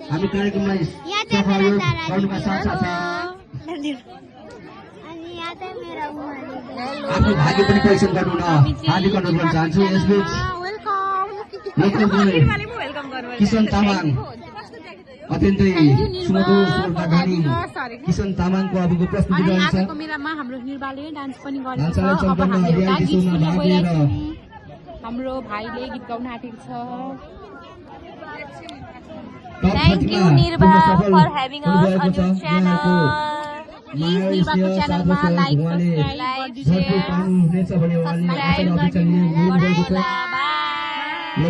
हामी कार्यक्रमलाई सहयोग गर्नुका साथसाथै आफ्नो भाग्य पनि परीक्षण गर्नु न हार्दिक अनुरोध गर्न चाहन्छु। यसबीच किशन तामाङ अत्यन्तै सुमधुर स्वरमा गानी किशन तामाङको अबको प्रस्तुति रहन्छ। हाम्रो भाइले गीत गाउन आँटेको छ। Thank you Nirva for having us on your channel. Please Nirva को च्यानलमा लाइक सब्स्क्राइब Subscribe.